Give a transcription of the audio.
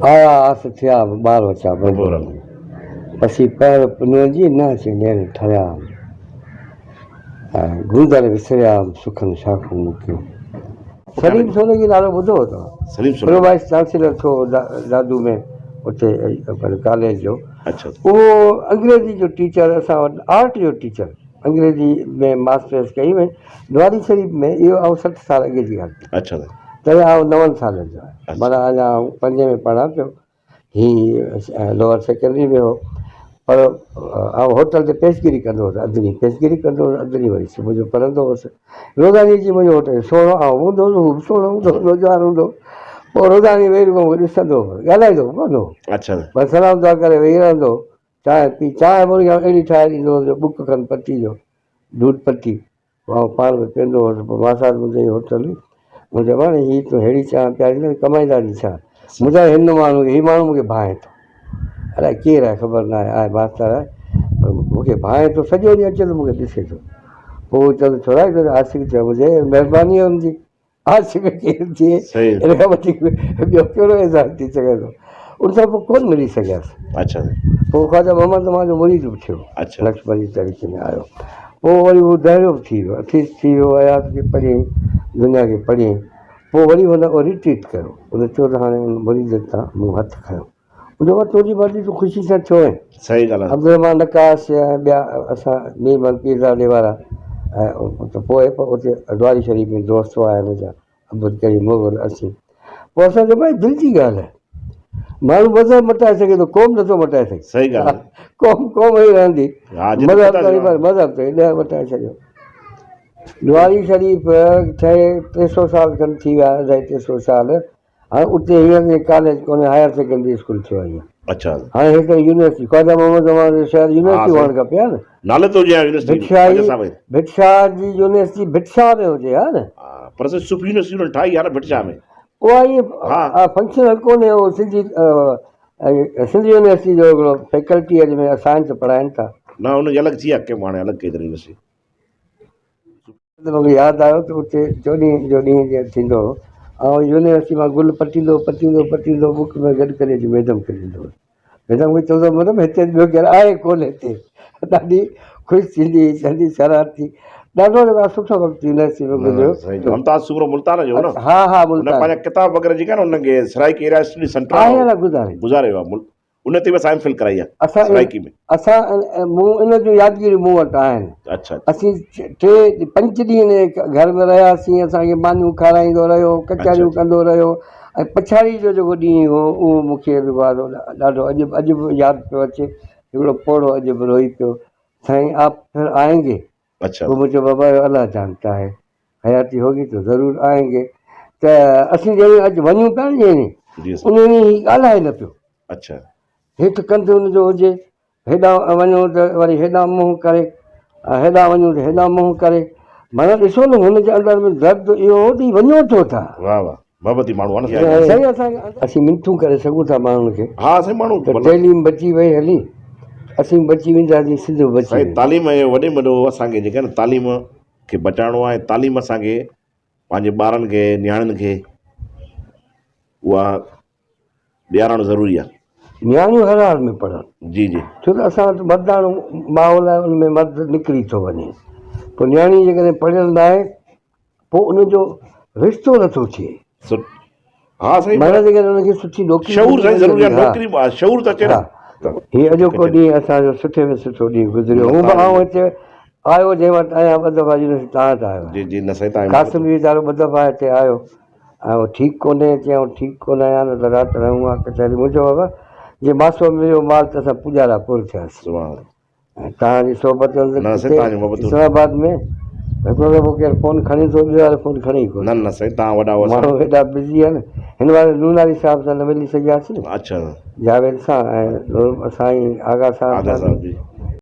آيا آس ٿيا به ٻار وچا ڀنڀورن. پسي پهر پنهون جي نه اچي نيڻ ٺريا ام. ۽ گوندر وسريا ام سکن شاخون مڪيون. سليم سولنگي نالو ٻڌو هو توهان؟ Saleem Solangi. Pro vice chancellor ٿيو هو دادو ۾ اتي ڪاليج جو. اڇا. اهو انگريزي جو ٽيچر اسان وٽ آرٽ جو ٽيچر انگريزي ۾ ماسٽرس ڪئي هئائين لواري شريف ۾ اهو آئون 60 سال اڳي جي ڳالهه ٿي. اڇا. تڏهن آئون نون سالن جو آهيان معنيٰ اڃا آئون پنجين ۾ پڙهان پيو. هي لوئر سيڪنڊري ۾ هو پر آئون هوٽل تي پيشگيري ڪندو هوس اڌ ڏينهن پيشگيري ڪندو هوس اڌ ڏينهن وري صبح جو پڙهندو هوس روزاني جي منهنجو هوٽل سهڻو آئون هوندو هوس هو به سهڻو هوندو هو نوجوان هوندو هو پوء روزاني ويهي مون کي ڏسندو هو ڳالهائيندو به ڪونه هو بس سلام دعا ڪري ويهي رهندو هو چانهه پي چانهه به ان کي آئون اهڙي ٺاهي ڏيندو هوس جو ٻڪ کن پتي جو دوڌ پتي پوء آئون پاڻ به پيئندو هوس. پوء ماسات منهنجي جي هوٽل هئي. مون چيو اباڻي هي تون ههڙي چانهه پياريندين ته ڪمائينداسين ڇا؟ مون چيو هن ماڻهو کي هي ماڻهو مون کي ڀانئي ٿو. الائي ڪير آهي خبر ناهي آهي ماستر آهي پر مون کي ڀانئي ٿو سڄو ڏينهن اچي ٿو مون کي ڏسي ٿو. پوء هو چوندو ڇورا هي تنهنجو عاشق ٿيو. مون چيو مهرباني آهي هن جي. عاشق ڪير ٿئي ان کان وڌيڪ ٻيو ڪهڙو اعزاز ٿي سگهي ٿو. ان سان پوء ڪونه ملي سگهيس. پوء خواجه محمد زمان جو مريد به ٿيو. نقشبندي طريقي ۾ آيو. پوء وري هو دهريو به ٿي ويو. اٿيسٽ ٿي ويو. حيات کي پڙهيائين، دنيا کي پڙهيائين. پوء وري هن ريٽريٽ ڪيو. هن چيو ته هاڻي ان مريديت تان مون هٿ کنيو. مون چيو بابا تنهنجي مرضي تون خوشي سان ٿيو آهين. صحيح ڳالهه آهي. عبدالرحمان نقاش ۽ ٻيا اسان مير محمد پيرزادي وارا ۽ ته پوء اتي دواري شريف ۾ دوست هئا هن جا عبدالڪريم مغل اسين پوء اسان چيو ڀائي دل جي ڳالهه آهي ماڻهو مذهب مٽائي سگهي ٿو قوم نٿو مٽائي سگهي. صحيح ڳالهه آهي. قوم قوم ئي رهندي مذهب ته مذهب ته نه مٽائي سگهيو. لواري شريف ٺهي 300 سال کن ٿي ويا اڍائي ٽي سو سال. هاڻي اتي هينئر جيئن ڪاليج ڪونهي هائر سيڪنڊري اسڪول ٿيو آهي هينئر. اڇا. هاڻي هي ته يونيورسٽي خواجه محمد زمان جو شهر يونيورسٽي هئڻ کپي ها نه. نالي ته هجي ها يونيورسٽي خواجه صاحب جي. ڀٽ شاهه جي يونيورسٽي ڀٽ شاهه ۾ هجي ها نه. ها پر سائين سٺي يونيورسٽي انهن ٺاهي ها نه ڀٽ شاهه ۾. اها ائين فنڪشنل ڪونهي اهو سنڌي سنڌ يونيورسٽي جو هڪڙو فيڪلٽي آهي جنهن ۾ سائنس پڙهائين ٿا. نه ان جي الڳ ٿي آهي ڪي هاڻي الڳ ڪئي اٿن يونيورسٽي. ته مون کي ياد آيو ته اتي چوڏهين جو ڏينهن جيئن ٿيندو هو، آئون يونيورسٽي مان گل پٽيندو پٽيندو پٽيندو بڪ ۾ گڏ ڪري اچي ميڊم کي ڏيندو هوس. ميڊم کي چوندو هوس ميڊم هتي ٻيو ڪير آهي ڪونه هتي. ڏاڍي خوش ٿيندي هئي، چوندي شرارتي. ڏاڍو جيڪو آهي سٺو وقت يونيورسٽي ۾ گذريو. سائين ممتاز سومرو ملتان جو هو نه؟ ها ها ملتان. هن پنهنجا ڪتاب وغيره جيڪا آهن انهن کي سرائيڪي ايريا اسٽڊي سينٽر آهي الا گذاري گذاري ويو آهي. ان تي به اسان ايم فل ڪرائي آهي سرائيڪي ۾. اسان مون ان جون يادگيريون مون وٽ آهن. اڇا. اسين ٽي پنج ڏينهن ان گهر ۾ رهياسين اسان کي مانيون کارائيندو رهيو ڪچهريون ڪندو رهيو ۽ پڇاڙي جو جيڪو ڏينهن هو اهو مون کي به ڏاڍو اڄ به اڄ به ياد پيو اچي هڪڙو پوڙهو اڄ به روئي پيو سائين آپ ڦر آئين گي اڇا. پوء مون چيو بابا اهو الله جانتا هي حياتي هوگي تو ضرور آئين گي ته اسين جڏهن اڄ وڃون پيا نه جڏهن ان ڏينهن هي ڳالهائي نه پيو. اڇا. هيٺ ڪنڌ ان جو هجي هيڏانهن وڃون ته وري هيڏانهن منهن ڪري هيڏانهن وڃون ته هيڏانهن منهن ڪري معنيٰ ڏسو نه هن جي اندر ۾ درد اهو هو ته هي وڃو ڇو ٿا. واه واه محبتي ماڻهو آهي نه سائين. اسان اسين منٿون ڪري سگهون ٿا ماڻهن کي. ها سائين ماڻهو ته تعليم بچي وئي هلي اسين به بچي وينداسين سنڌ به بچي سائين ويندي. تعليم جو وڏي ۾ وڏو اسان کي جيڪا نه تعليم کي بچائڻو آهي تعليم اسان کي پنهنجي ٻارن کي نياڻين کي اها ڏيارڻ ضروري آهي. نياڻيون هر حال ۾ پڙهن. جي جي. ڇو ته اسان وٽ مرداڻو ماحول آهي ان ۾ مرد نڪري ٿو وڃي پوء نياڻي جيڪڏهن پڙهيل ناهي پوء ان جو رشتو نٿو ٿئي. ها سائين. معنيٰ جيڪڏهن ان کي سٺي نوڪري شعور سائين ضروري آهي نوڪري شعور ته اچي نه. هي اڄوڪو ڏينهن اسان جو سٺي ۾ سٺو ڏينهن گذريو. هونء به آئون هتي آيو جنهن وٽ آهيان ٻه دفعا يونيورسٽي تان وٽ آيو آهيان. جي جي نه سائين تان قاسم به ويچارو ٻه دفعا هتي آيو ۽ ٺيڪ ڪونهي چيائون ٺيڪ ڪونه آهيان نه ته رات رهون ها ڪچهري مون چيو بابا جي ماسو مليو مال ته اسان پوڄارا پور ٿياسين. سبحان الله. ۽ توهان جي صحبت نه سائين توهان جون محبتون. اسلام آباد ۾ هڪڙو دفعو ڪير فون کڻي ٿو ٻيو وارو فون کڻي ئي ڪونه. نه نه سائين توهان وڏا هئا. ماڻهو ايڏا بزي آهن هن واري نوناري صاحب سان نه ملي سگهياسين. اڇا. جاويد سان ۽ سائين آغا صاحب آغا سان صاحب جي.